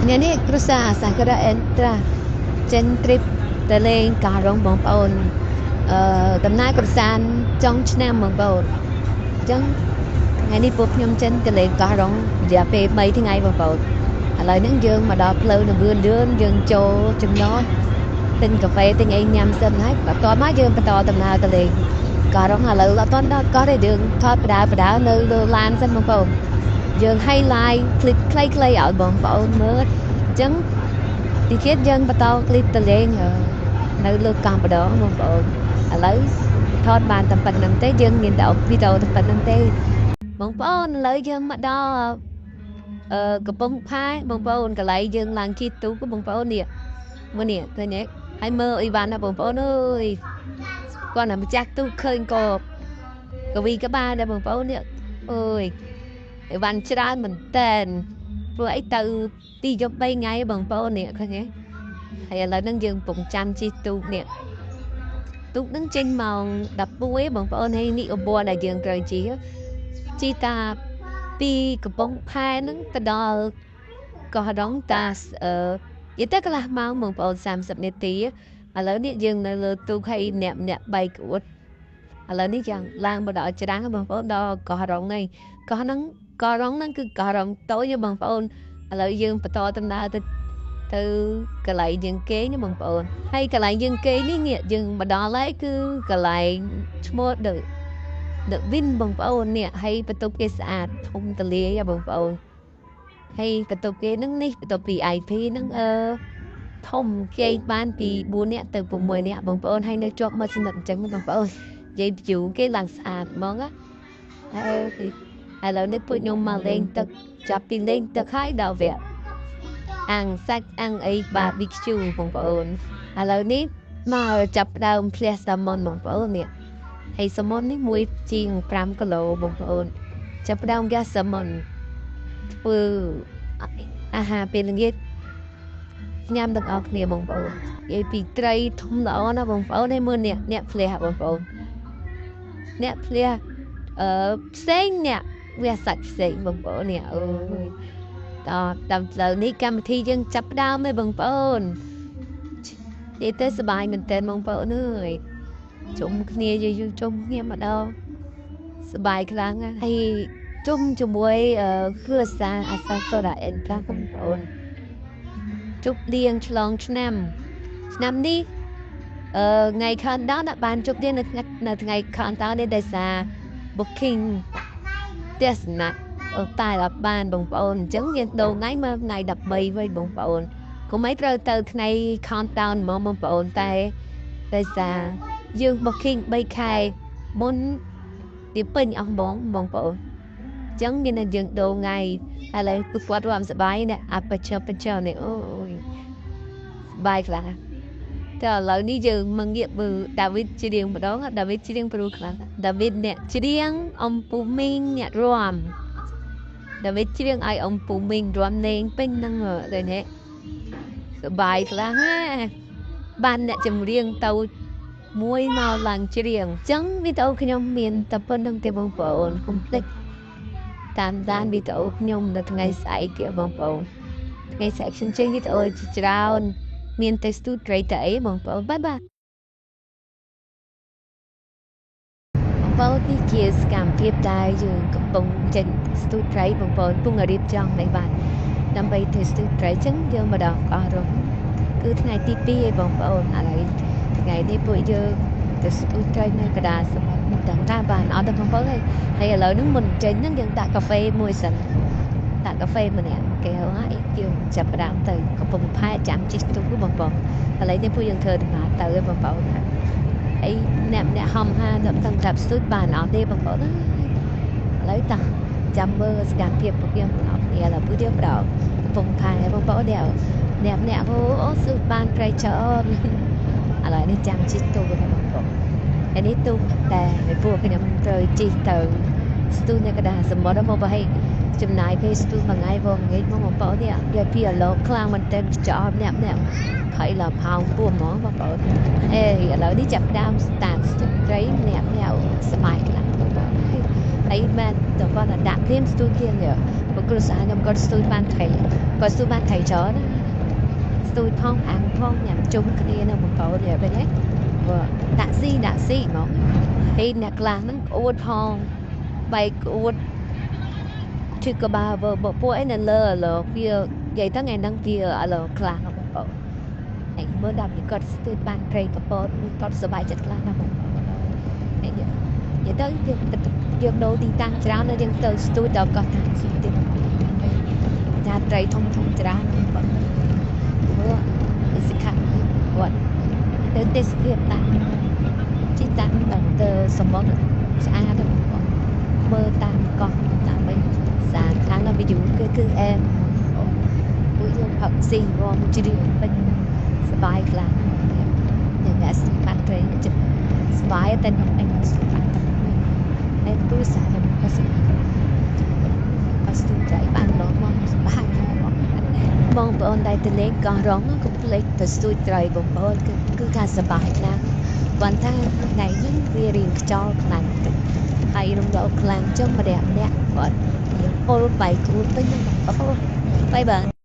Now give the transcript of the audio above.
ថ្ងៃនេះគ្រួសារសាក្រាអេនត្រាចេញ trip ទៅលេងកោះរ៉ុងបងប្អូនអឺដំណើរកម្សាន្តចុងឆ្នាំបងប្អូនអញ្ចឹងថ្ងៃនេះពួកខ្ញុំចេញទៅលេងកោះរ៉ុងរយៈពេល3ថ្ងៃបងប្អូនឥឡូវហ្នឹងយើងមកដល់ផ្លូវនៅវឿនលឿនយើងចូលចំណតទិញកាហ្វេទិញអីញ៉ាំសិនហើយបន្ទាប់មកយើងបន្តដំណើរទៅលេងកោះរ៉ុងឥឡូវអត់ទាន់ដល់កោះទេយើងថតបដាបដានៅលើឡានសិនបងប្អូនយើង highlight clip ខ្លីៗឲ្យបងប្អូនមើលអញ្ចឹងទីទៀតយើងបន្ត clip ទៅលេងនៅលើកោះម្ដងបងប្អូនឥឡូវថតបានតែប៉ុណ្្នឹងទេយើងមានតែវីដេអូតែប៉ុណ្្នឹងទេបងប្អូនឥឡូវយើងមកដល់កំពង់ផែបងប្អូនកន្លែងយើងឡើងជិះទូកបងប្អូននេះមើលនេះឃើញទេហើយមើលអីវ៉ាន់ណាបងប្អូនអើយគាត់ណាម្ចាស់ទូកឃើញក៏កវីក្បាលដែរបងប្អូននេះអើយអីវ៉ាន់ច្រើនមែនតែនព្រោះអីទៅទីយប់3ថ្ងៃបងប្អូននេះឃើញទេហើយឥឡូវហ្នឹងយើងកំពុងចាំជិះទូកនេះទូកហ្នឹងចេញម៉ោង11បងប្អូនហើយនេះអបដែលយើងត្រូវជិះជិះតាពីកំពង់ផែហ្នឹងទៅដល់កោះរ៉ុងតានិយាយទៅកន្លះម៉ោងបងប្អូន30នាទីឥឡូវនេះយើងនៅលើទូកហើយអ្នកម្នាក់3ក្អួតឥឡូវនេះយ៉ាងឡើងមកដល់ច្រាំងបងប្អូនដល់កោះរ៉ុងហ្នឹងកោះហ្នឹងកោះរ៉ុងហ្នឹងគឺកោះរ៉ុងតូចបងប្អូនឥឡូវយើងបន្តដំណើរទៅកន្លែងយើងគេងណាបងប្អូនហើយកន្លែងយើងគេងនេះយើងមកដល់ហើយគឺកន្លែងឈ្មោះ The Win បងប្អូននេះហើយបន្ទប់គេស្អាតធំទូលាយបងប្អូនហើយបន្ទប់គេហ្នឹងនេះបន្ទប់ VIP ហ្នឹងធំគេបានពី4នាក់ទៅ6នាក់បងប្អូនហើយនៅជាប់មកសនិតអញ្ចឹងបងប្អូននិយាយ view គេឡើងស្អាតហ្មងណាហើយឥឡូវនេះពួកខ្ញុំមកលេងទឹកចាប់ពីលេងទឹកហើយដល់វគ្គអាំងសាច់អាំងអី barbecue បងប្អូនឥឡូវនេះមកចាប់ផ្ដើមផ្ទះសាម៉ុនបងប្អូននេះហើយសាម៉ុននេះមួយជាង5គីឡូបងប្អូនចាប់ផ្ដើមហ្គាសសាម៉ុនធ្វើអាហារពេលល្ងាចញ៉ាំទាំងអស់គ្នាបងប្អូននិយាយពីត្រីធំល្អណាស់បងប្អូនហើយមើលអ្នកអ្នកផ្លះបងប្អូនអ្នកផ្លះផ្សេងអ្នកវាសាច់ផ្សេងបងប្អូននេះអូយតតាមផ្លូវនេះកម្មវិធីយើងចាប់ផ្ដើមហើយបងប្អូននិយាយទៅសប្បាយមែនទែនបងប្អូនអើយជុំគ្នាយើងជុំគ្នាមកដល់សប្បាយខ្លាំងណាស់ហើយជុំជាមួយគ្រួសារអាសាសូរ៉ាអេនត្រាបងប្អូនជប់លៀងឆ្លងឆ្នាំឆ្នាំនេះថ្ងៃ countdown បានជប់លៀងនៅថ្ងៃ countdown នេះដោយសារ booking ទស្សនៈតែអត់បានបងប្អូនអញ្ចឹងយើងដូរថ្ងៃមកថ្ងៃ13វិញបងប្អូនកុំឲ្យត្រូវទៅថ្ងៃ countdown ហ្មងបងប្អូនតែដោយសារយើង booking 3ខែមុនទីពេញអស់ហ្មងបងប្អូនអញ្ចឹងមានតែយើងដូរថ្ងៃឥឡូវគឺគាត់រួមសប្បាយនេះអាបច្ឆបច្ឆនេះអូយសប្បាយខ្លាំងតែឥឡូវនេះយើងមកងាកមើលដាវីតច្រៀងម្ដងដាវីតច្រៀងព្រោះខ្លាំងដាវីតអ្នកច្រៀងអំពូមីងអ្នករាំដាវីតច្រៀងឲ្យអំពូមីងរាំលេងពេញហ្នឹងឃើញទេសប្បាយខ្លាំងណាបានអ្នកចម្រៀងទៅមួយមកឡើងច្រៀងអញ្ចឹងវីដេអូខ្ញុំមានតែប៉ុណ្្នឹងទេបងប្អូនកុំភ្លេចតាមដានវីដេអូខ្ញុំនៅថ្ងៃស្អែកទៀតបងប្អូនថ្ងៃស្អែកខ្ញុំចេញវីដេអូជាច្រើនមានតែស្ទូត្រីតែអីបងប្អូនបាយបាយបងប្អូននេះជាសកម្មភាពដែលយើងកំពុងចេញស្ទូត្រីបងប្អូនកំពុងរៀបចំអីបានដើម្បីធ្វើស្ទូត្រីអញ្ចឹងយើងមកដល់កោះរ៉ុងគឺថ្ងៃទី2ឯងបងប្អូនឥឡូវថ្ងៃនេះពួកយើងទៅស្ទូត្រីនៅកណ្ដាលសមុទ្រមិនដឹងថាបានអត់ទេបងប្អូនហើយឥឡូវហ្នឹងមុនចេញហ្នឹងយើងដាក់កាហ្វេមួយសិនដាក់កាហ្វេម្នាក់គេហើយយើងចាប់ផ្ដើមទៅកំពង់ផែចាំជិះទូកបងប្អូនឥឡូវនេះពួកយើងធ្វើដំណើរទៅឯងបងប្អូនហើយអ្នកម្នាក់ហំហាដល់តាំងតែស្ទូចបានអត់ទេបងប្អូនឥឡូវតោះចាំមើលសកម្មភាពពួកយើងបងប្អូនឥឡូវពួកយើងដល់កំពង់ផែបងប្អូនអ្នកម្នាក់អូស្ទូចបានត្រីច្រើនឥឡូវនេះចាំជិះទូកបងប្អូនហើយនេះទូកតែពួកខ្ញុំត្រូវជិះទៅស្ទូចនៅកណ្ដាលសមុទ្រមកប្រហែលចំណាយពេលស្ទូចមួយថ្ងៃបងងាយមកបងប្អូននេះនិយាយពីអាឡូខ្លាំងមែនទែនចោលម្នាក់ម្នាក់ហើយឡើងផោងពោះហ្មងបងប្អូនអេឥឡូវនេះចាប់ដើមស្តាតស្ទូចត្រីម្នាក់ម្នាក់សប្បាយខ្លាំងបងប្អូនហើយមែនតើគាត់ដាក់ភ្លាមស្ទូចភ្លាមនេះព្រោះគ្រួសារខ្ញុំគាត់ស្ទូចបានត្រី គាត់ស្ទូចបានត្រីច្រើនណាស្ទូចផងអាំងផងញ៉ាំជុំគ្នានៅបងប្អូននេះបែរទេដាក់ស៊ីដាក់ស៊ីហ្មងហើយអ្នកខ្លះហ្នឹងក្អួតផងបែកក្អួតឈឺក្បាលបើពួកអីនៅលើឥឡូវវានិយាយទៅថ្ងៃហ្នឹងវាឥឡូវខ្លាំងបងប្អូនឯងមើលដល់គាត់ស្ទូចបានត្រីកពតគាត់សប្បាយចិត្តខ្លាំងណាស់បងប្អូនឯងនិយាយទៅយើងដូរទីតាំងច្រើននៅយើងទៅស្ទូចដល់កោះឋានសួគ៌ទៀតចាត្រីធំធំច្រើនបងប្អូនមើលសិក្ខាគាត់ទៅទេសភាពតាមជីតាមទៅសមុទ្រស្អាតបងប្អូនមើលតាមកោះតាមអីស្អាតខាងនៅវីយូគឺអែមពួកយើងផឹកស៊ីរំជ្រៀងពេញសប្បាយខ្លាំងយ៉ាងណាស្បាត់ត្រីចិត្តសប្បាយតែខ្ញុំអញស្បាត់តែឯទូសារខ្ញុំក៏សប្បាយក៏ស្ទូត្រីបានឡងមកសប្បាយបងប្អូនដែលទៅលេងកោះរងកុំភ្លេចទៅស្ទូចត្រីបងប្អូនគឺថាសប្បាយខ្លាំងគាត់ថាថ្ងៃនេះវារៀងខ្យល់ខ្លាំងតិចហើយរំលោភខ្លាំងចុះម្នាក់ម្នាក់គាត់រៀងពុលបែកគូតពេញបងប្អូនបាយបាយ។